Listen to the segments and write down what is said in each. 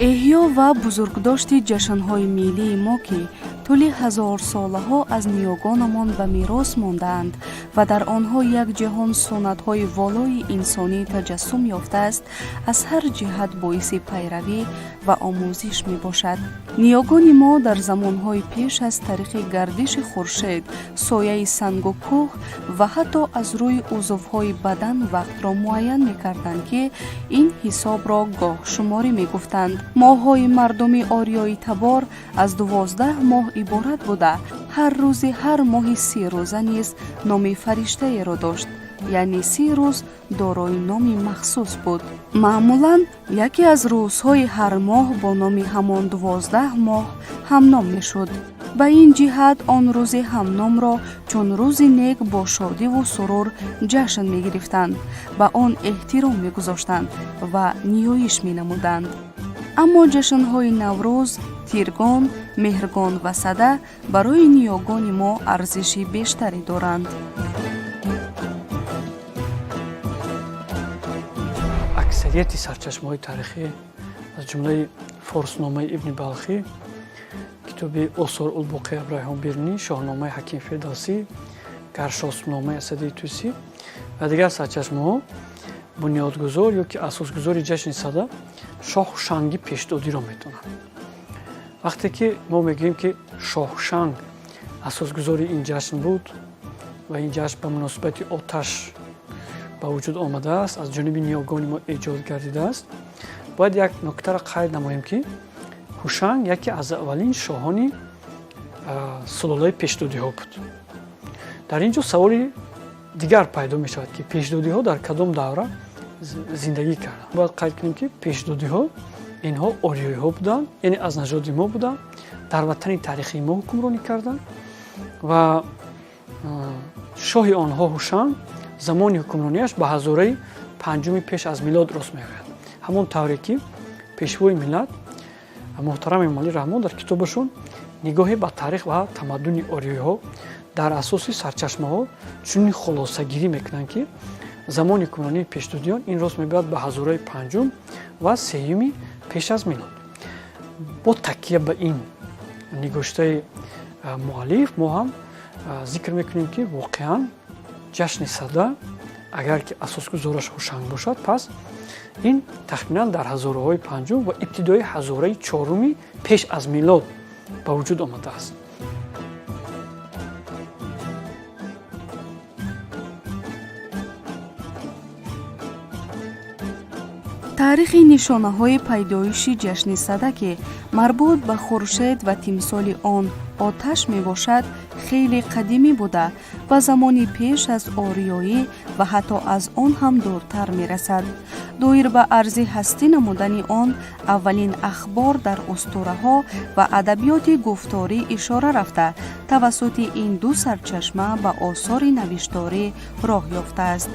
Эҳё ва бузургдошти ҷашнҳои миллии мо, ки тӯли ҳазорсолаҳо аз ниёгонамон ба мерос мондаанд ва дар онҳо як ҷаҳон суннатҳои волои инсонӣ таҷассум ёфтааст, аз ҳар ҷиҳат боиси пайравӣ ва омӯзиш мебошад. Ниёгони мо дар замонҳои пеш аз тариқи гардиши хуршед, сояи сангу кӯҳ ва ҳатто аз рӯи узвҳои бадан вақтро муайян мекарданд, ки ин ҳисобро гоҳшуморӣ мегуфтанд. Моҳҳои мардуми ориёитабор аз 12 моҳ иборат буда, ҳар рӯзи ҳар моҳи 30 рӯза низ номи фариштаеро дошт, яъне 30 рӯз дорои номи махсус буд. Маъмулан яке аз рӯзҳои ҳар моҳ бо номи ҳамон 12 моҳ ҳамном мешуд. Ба ин ҷиҳат он рӯзи ҳамномро чун рӯзи нек бо шодиву сурур ҷашн мегирифтанд, ба он эҳтиром мегузоштанд ва ниёиш менамуданд. Аммо ҷашнҳои Наврӯз, Тиргон, Меҳргон ва Сада барои ниёгони мо арзиши бештаре доранд. Аксарияти сарчашмаҳои таърихӣ, аз ҷумлаи Форсномаи Ибни Балхӣ, китоби Осор улбоқи Абурайҳон Берунӣ, Шоҳномаи Ҳаким Фирдавсӣ, Гаршоспномаи Асадии Тӯсӣ ва дигар сарчашмаҳо, бунёдгузор ё ки асосгузори ҷашни Сада шоҳ Ҳушанги Пешдодиро медонанд. Вақте ки мо мегӯем, ки шоҳ Ҳушанг асосгузори ин ҷашн буд ва ин ҷашн ба муносибати оташ ба вуҷуд омадааст, аз ҷониби ниёгони мо эҷод гардидааст, бояд як нуктаро қайд намоем, ки Ҳушанг яке аз аввалин шоҳони сулолаи Пешдодиҳо буд. Дар ин ҷо саволи дигар пайдо мешавад, ки Пешдодиҳо дар кадом давра зиндагӣ карданд? Бояд қайд кунем, ки Пешдодиҳо инҳо ориёиҳо буданд, яъне аз нажоди мо буданд, дар ватани таърихии мо ҳукмронӣ карданд ва шоҳи онҳо Ҳушанг замони ҳукмронияш ба ҳазораи панҷуми пеш аз милод рост меояд. Ҳамон тавре ки Пешвои миллат муҳтарам Эмомалӣ Раҳмон дар китобашон «Нигоҳе ба таърих ва тамаддуни ориёиҳо» дар асоси сарчашмаҳо чунин хулосагирӣ мекунанд, ки замони ҳукмронии Пешдодиён ин рост мебояд ба ҳазораи панҷум ва сеюми пеш аз милод. Бо такя ба ин нигоштаи муаллиф мо ҳам зикр мекунем, ки воқеан ҷашни Сада, агар ки асосгузораш Ҳушанг бошад, пас ин тахминан дар ҳазораҳои панҷум ва ибтидои ҳазораи чоруми пеш аз милод ба вуҷуд омадааст. Таърихи нишонаҳои пайдоиши ҷашни Сада, ки марбут ба хуршед ва тимсоли он оташ мебошад, хеле қадимӣ буда, ба замони пеш аз ориёӣ ва ҳатто аз он ҳам дуртар мерасад. Доир ба арзи ҳастӣ намудани он аввалин ахбор дар устураҳо ва адабиёти гуфторӣ ишора рафта, тавассути ин ду сарчашма ба осори навишторӣ роҳ ёфтааст.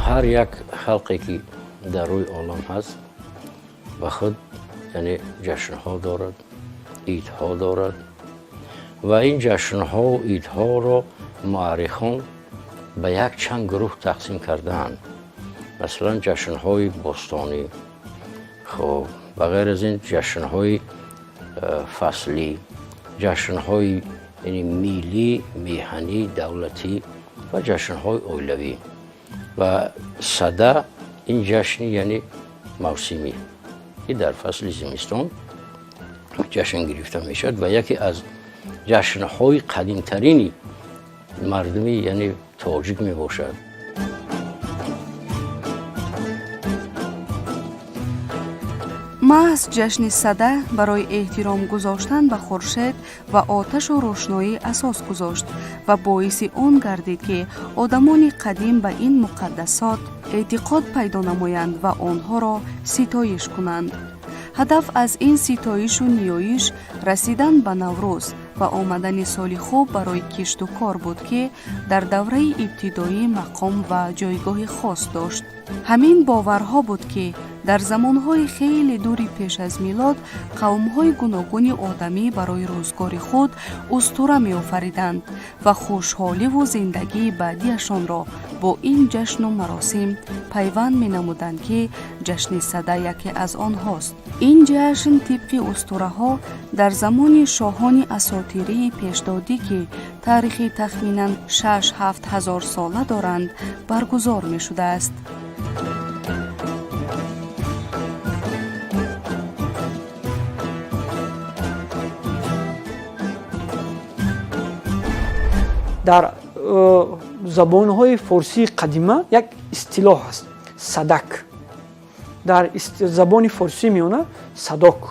Ҳар як халқе ки дар рӯи олам ҳаст, ба худ яъне ҷашнҳо дорад, идҳо дорад ва ин ҷашнҳову идҳоро муаррихон ба як чанд гурӯҳ тақсим кардаанд. Масалан, ҷашнҳои бостонӣ, хоб, ба ғайр аз ин ҷашнҳои фаслӣ, ҷашнҳои миллӣ, меҳанӣ, давлатӣ ва ҷашнҳои оилавӣ. Ва Сада ин ҷашни яъне мавсимӣ, ки дар фасли зимистон ҷашн гирифта мешавад ва яке аз ҷашнҳои қадимтарини мардуми яъне тоҷик мебошад. Маҳз ҷашни Сада барои эҳтиром гузоштан ба хуршед ва оташу рӯшноӣ асос гузошт ва боиси он гардид, ки одамони қадим ба ин муқаддасот эътиқод пайдо намоянд ва онҳоро ситоиш кунанд. Ҳадаф аз ин ситоишу ниёиш расидан ба Наврӯз ва омадани соли хуб барои кишту кор буд, ки дар давраи ибтидоӣ мақом ва ҷойгоҳи хос дошт. Ҳамин боварҳо буд, ки Дар замонҳои хеле дури пеш аз милод қавмҳои гуногуни одамӣ барои рӯзгори худ устура меофариданд ва хушҳоливу зиндагии баъдиашонро бо ин ҷашну маросим пайванд менамуданд, ки ҷашни Сада яке аз онҳост. Ин ҷашн тибқи устураҳо дар замони шоҳони асотирии пешдодӣ, ки таърихи тахминан 6-7 ҳазор сола доранд, баргузор мешудааст. Дар забонҳои форсии қадима як истилоҳ ҳаст, садак. Дар забони форсии миёна садок.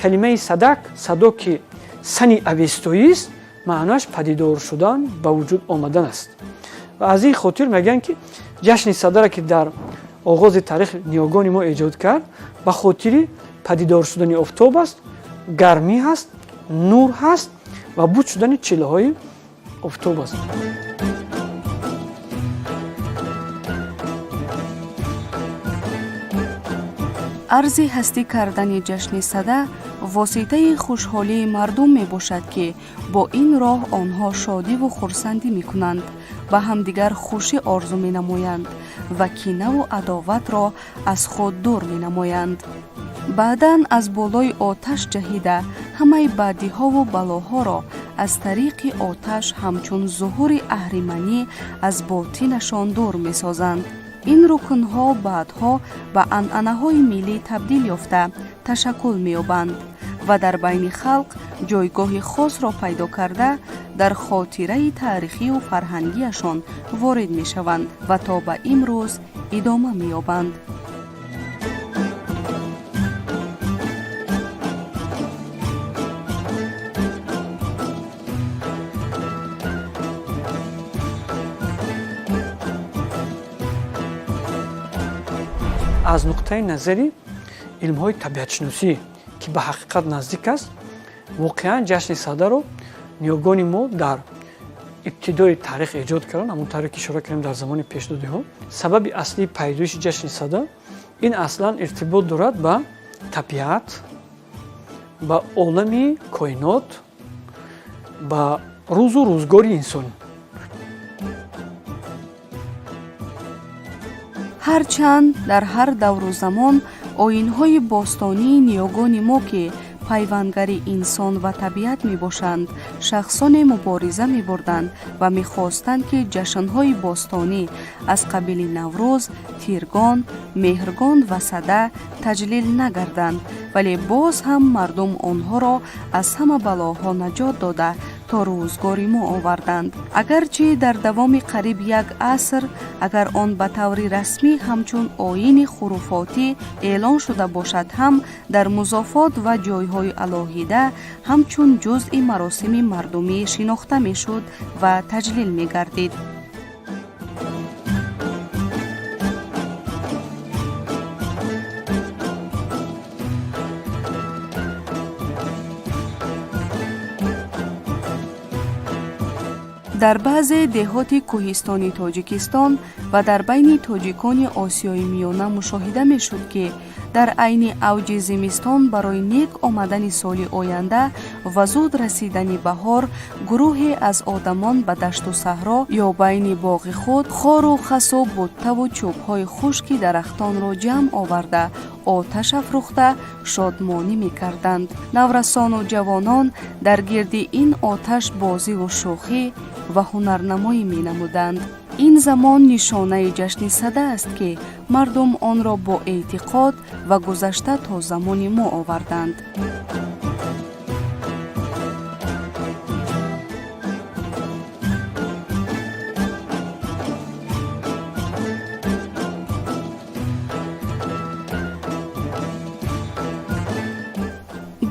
Калимаи садак, садок, ки сани авестоист, маъноаш падидор шудан, ба вуҷуд омадан аст. Ва аз ин хотир мегӯянд, ки ҷашни Садара, ки дар оғози таърих ниёгони мо эҷод кард, ба хотири падидор шудани офтоб аст, гармӣ ҳаст, нур ҳаст ва буд шудани чиллаҳои офтоб аст. Арзи ҳастӣ кардани ҷашни Сада воситаи хушҳолии мардум мебошад, ки бо ин роҳ онҳо шодиву хурсандӣ мекунанд, ба ҳамдигар хушӣ орзу менамоянд ва кинаву адоватро аз худ дур менамоянд. Баъдан аз болои оташ ҷаҳида, ҳамаи бадиҳову балоҳоро аз тариқи оташ ҳамчун зуҳури аҳриманӣ аз ботинашон дур месозанд. Ин рукнҳо баъдҳо ба анъанаҳои миллӣ табдил ёфта, ташаккул меёбанд ва дар байни халқ ҷойгоҳи хосро пайдо карда, дар хотираи таърихию фарҳангиашон ворид мешаванд ва то ба имрӯз идома меёбанд. Аз нуқтаи назари илмҳои табиатшиносӣ, ки ба ҳақиқат наздик аст, воқеан ҷашни Садаро ниёгони мо дар ибтидои таърих эҷод карданд, ҳамон тавре ки ишора кардем, дар замони пешдодиҳо. Сабаби аслии пайдоиши ҷашни Сада ин аслан иртибот дорад ба табиат, ба олами коинот, ба рӯзу рӯзгори инсон. Ҳарчанд дар ҳар давру замон оинҳои бостонии ниёгони мо, ки пайвандари инсон ва табиат мебошанд, шахсоне мубориза мебурданд ва мехостанд, ки ҷашнҳои бостонӣ аз қабили Наврӯз, Тиргон, Меҳргон ва Сада таҷлил нагарданд, вале боз ҳам мардум онҳоро аз ҳама балоҳо наҷот дода, то рӯзгори мо оварданд. Агарчи дар давоми қариб як аср, агар он ба таври расмӣ ҳамчун оини хуруфотӣ эълон шуда бошад ҳам, дар музофот ва ҷойҳои алоҳида ҳамчун ҷузъи маросими мардумӣ шинохта мешуд ва таҷлил мегардид. Дар баъзе деҳоти кӯҳистони Тоҷикистон ва дар байни тоҷикони Осиёи Миёна мушоҳида мешуд, ки дар айни авҷи зимистон барои нек омадани соли оянда ва зуд расидани баҳор гурӯҳе аз одамон ба дашту саҳро ё байни боғи худ хору хасу буттаву чӯбҳои хушки дарахтонро ҷамъ оварда, оташ афрӯхта, шодмонӣ мекарданд. Наврасону ҷавонон дар гирди ин оташ бозиву шӯхӣ ва ҳунарнамоӣ менамуданд. Ин замон нишонаи ҷашни Сада аст, ки мардум онро бо эътиқод ва гузашта то замони мо оварданд.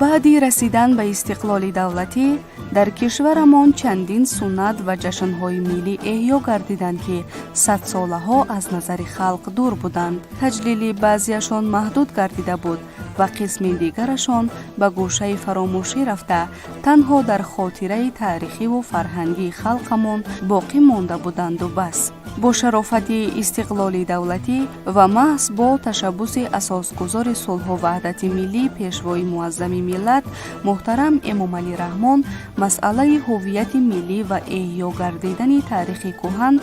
Баъди расидан ба истиқлоли давлатӣ дар кишварамон чандин суннат ва ҷашнҳои миллӣ эҳё гардиданд, ки садсолаҳо аз назари халқ дур буданд. Таҷлили баъзеашон маҳдуд гардида буд ва қисми дигарашон ба гӯшаи фаромӯшӣ рафта, танҳо дар хотираи таърихиву фарҳангии халқамон боқӣ монда буданду бас. Бо шарофати истиқлоли давлатӣ ва маҳз бо ташаббуси асосгузори сулҳу ваҳдати миллӣ, Пешвои муаззами миллат муҳтарам Эмомалӣ Раҳмон, масъалаи ҳуввияти миллӣ ва эҳё гардидани таърихи кӯҳан,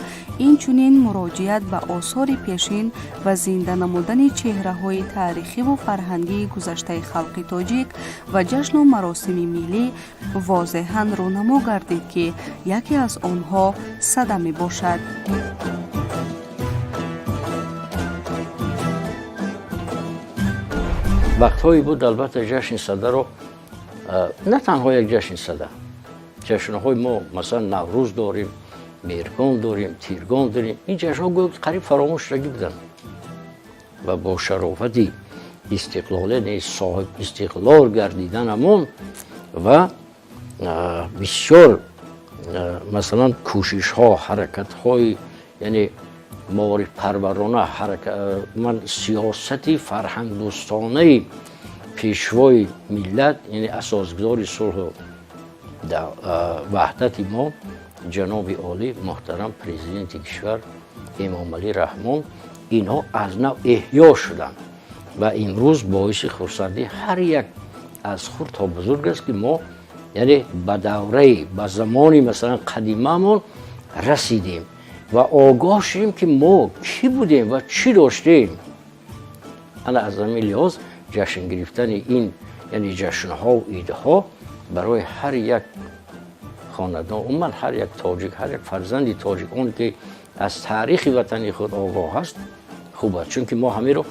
инчунин муроҷиат ба осори пешин ва зинда намудани чеҳраҳои таърихиву фарҳангии гузаштаи халқи тоҷик ва ҷашну маросими миллӣ возеҳан рӯнамо гардид, ки яке аз онҳо Сада мебошад. Вақтҳое буд, албатта, ҷашни Садаро на танҳо як ҷашни Сада, ҷашнҳои мо, масалан, Наврӯз дорем, Меҳргон дорем, Тиргон дорем, ин ҷашнҳо гӯё қариб фаромӯш шудагӣ буданд ва бо шарофати истиқлол, яъне соҳиб истиқлол гардиданамон ва бисёр, масалан, кӯшишҳо, ҳаракатҳои, яъне маорифпарварона, ман сиёсати фарҳангдӯстонаи Пешвои миллат, яъне асосгузори сулҳу ваҳдати мо, ҷаноби олӣ муҳтарам Президенти кишвар Эмомалӣ Раҳмон, инҳо аз нав эҳё шуданд ва имрӯз боиси хурсандӣ ҳар як аз хурд то бузург аст, ки мо, яъне, ба давраи, ба замони, масалан, қадимаамон расидем ва огоҳ шудем, ки мо кӣ будем ва чӣ доштем. Ана аз ҳамин лиҳоз ҷашн гирифтани ин, яъне ҷашнҳову идҳо, барои ҳар як хонадон, умуман ҳар як тоҷик, ҳар як фарзанди тоҷик, он ки аз таърихи ватани худ огоҳ аст, хуб аст, чунки мо ҳамеро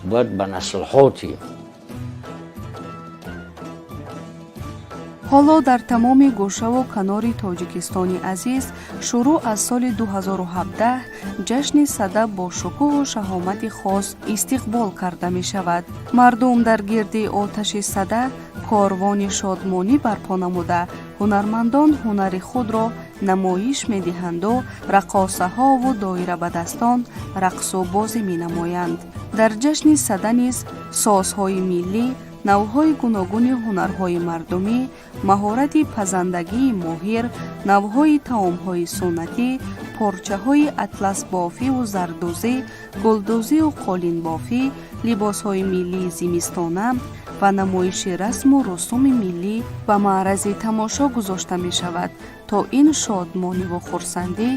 бояд ба наслҳо тием. Ҳоло дар тамоми гӯшаву канори Тоҷикистони азиз шурӯъ аз соли 2017 ҷашни Сада бо шукӯҳу шаҳомати хос истиқбол карда мешавад. Мардум дар гирди оташи Сада корвони шодмонӣ барпо намуда, ҳунармандон ҳунари худро намоиш медиҳанду раққосаҳову доирабадастон рақсу бозӣ менамоянд. Дар ҷашни Сада низ созҳои миллӣ, навъҳои гуногуни ҳунарҳои мардумӣ, маҳорати пазандагии моҳир, навъҳои таомҳои суннатӣ, порчаҳои атласбофиву зардӯзӣ, гулдӯзию қолинбофӣ, либосҳои миллии зимистона ва намоиши расму русуми миллӣ ба маърази тамошо гузошта мешавад, то ин шодмониву хурсандӣ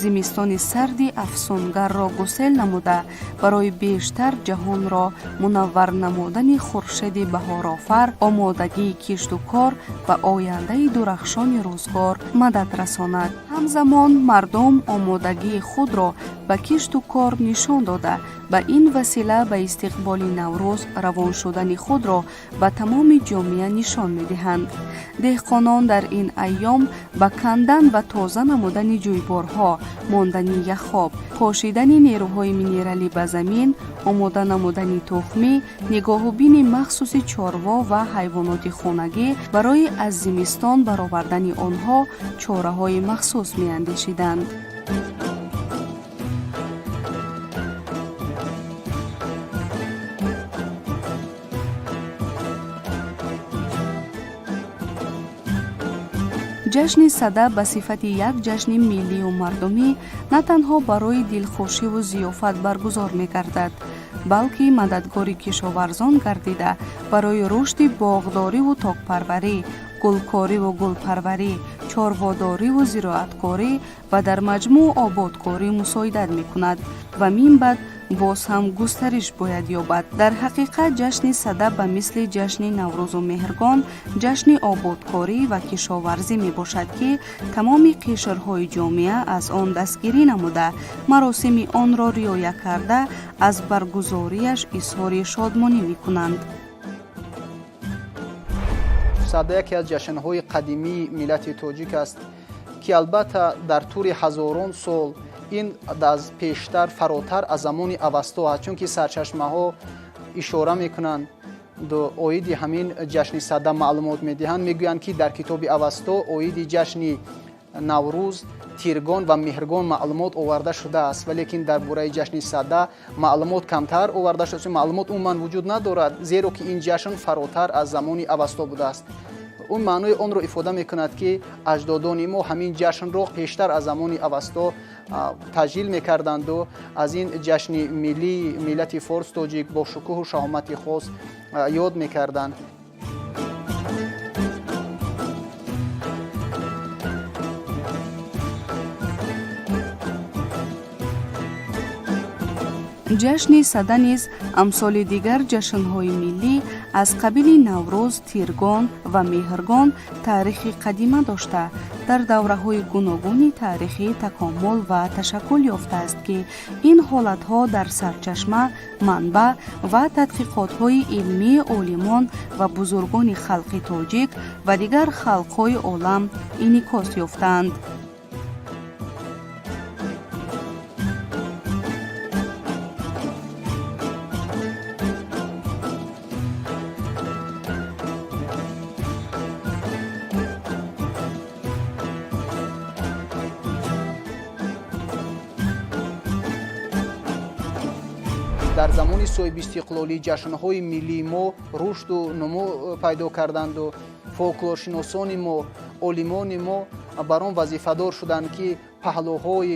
зимистони сарди афсунгарро гусел намуда, барои бештар ҷаҳонро мунаввар намудани хуршеди баҳорофар, омодагии кишту кор ва ояндаи дурахшони рӯзгор мадад расонад. Ҳамзамон мардум омодагии худро ба кишту кор нишон дода, ба ин васила ба истиқболи Наврӯз равон шудани худро ба тамоми ҷомеа нишон медиҳанд. Деҳқонон дар ин айём ба кандан ва тоза намудани ҷӯйборҳо, мондани яхоб, пошидани нерӯҳои минералӣ ба замин, омода намудани тухмӣ, нигоҳубини махсуси чорво ва ҳайвоноти хонагӣ барои аз зимистон баровардани онҳо чораҳои махсус меандешиданд. Ҷашни Сада ба сифати як ҷашни миллию мардумӣ на танҳо барои дилхушиву зиёфат баргузор мегардад, балки мададгори кишоварзон гардида, барои рушди боғдориву токпарварӣ, гулкориву гулпарварӣ, чорводориву зироаткорӣ ва дар маҷмӯъ ободкорӣ мусоидат мекунад ва минбаъд боз ҳам густариш бояд ёбад. Дар ҳақиқат, ҷашни Сада ба мисли ҷашни Наврӯзу Меҳргон ҷашни ободкорӣ ва кишоварзӣ мебошад, ки тамоми қишрҳои ҷомеа аз он дастгирӣ намуда, маросими онро риоя карда, аз баргузориаш изҳори шодмонӣ мекунанд. Сада яке аз ҷашнҳои қадимии миллати тоҷик аст, ки албатта дар тӯли ҳазорон сол, ин аз пештар, фаротар аз замони Авасто аст, чунки сарчашмаҳо ишора мекунанд, оиди ҳамин ҷашни Сада маълумот медиҳанд. Мегӯянд, ки дар китоби Авасто оиди ҷашни Наврӯз, Тиргон ва Меҳргон маълумот оварда шудааст, валекин дар бораи ҷашни Сада маълумот камтар оварда шудааст, маълумот умуман вуҷуд надорад, зеро ки ин ҷашн фаротар аз замони Авасто будааст. Он маънои онро ифода мекунад, ки аҷдодони мо ҳамин ҷашнро пештар аз замони Авасто таҷлил мекарданду аз ин ҷашни миллии миллати форс тоҷик бо шукӯҳу шаҳомати хос ёд мекарданд. Ҷашни Сада низ амсоли дигар ҷашнҳои миллӣ аз қабили Наврӯз, Тиргон ва Меҳргон таърихи қадима дошта, дар давраҳои гуногуни таърихӣ такомул ва ташаккул ёфтааст, ки ин ҳолатҳо дар сарчашма, манбаъ ва тадқиқотҳои илмии олимон ва бузургони халқи тоҷик ва дигар халқҳои олам инъикос ёфтаанд. Дар замони соҳибистиқлолӣ ҷашнҳои миллии мо рушду нумӯ пайдо карданду фолклоршиносони мо, олимони мо бар он вазифадор шуданд, ки паҳлӯҳои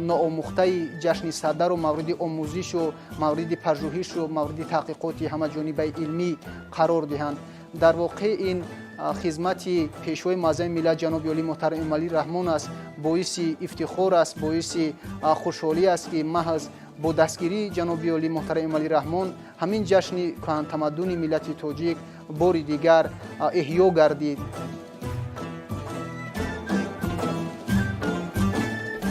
ноомӯхтаи ҷашни Садаро мавриди омӯзишу мавриди пажӯҳишу мавриди таҳқиқоти ҳамаҷонибаи илмӣ қарор диҳанд. Дар воқеъ ин хизмати Пешвои муаззами миллат ҷаноби олӣ муҳтарам Эмомалӣ Раҳмон аст. Боиси ифтихор аст, боиси хушҳолӣ аст, ки маҳз бо дастгирии ҷаноби олӣ муҳтарам Эмомалӣ Раҳмон ҳамин ҷашни кӯҳантамаддуни миллати тоҷик бори дигар эҳё гардид.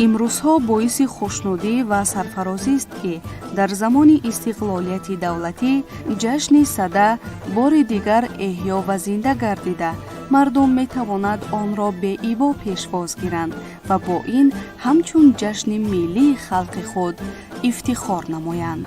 Имрӯзҳо боиси хушнудӣ ва сарфарозист, ки дар замони истиқлолияти давлатӣ ҷашни Сада бори дигар эҳё ва зинда гардида, мардум метавонад онро беибо пешвоз гиранд ва бо ин ҳамчун ҷашни миллии халқи худ ифтихор намоянд.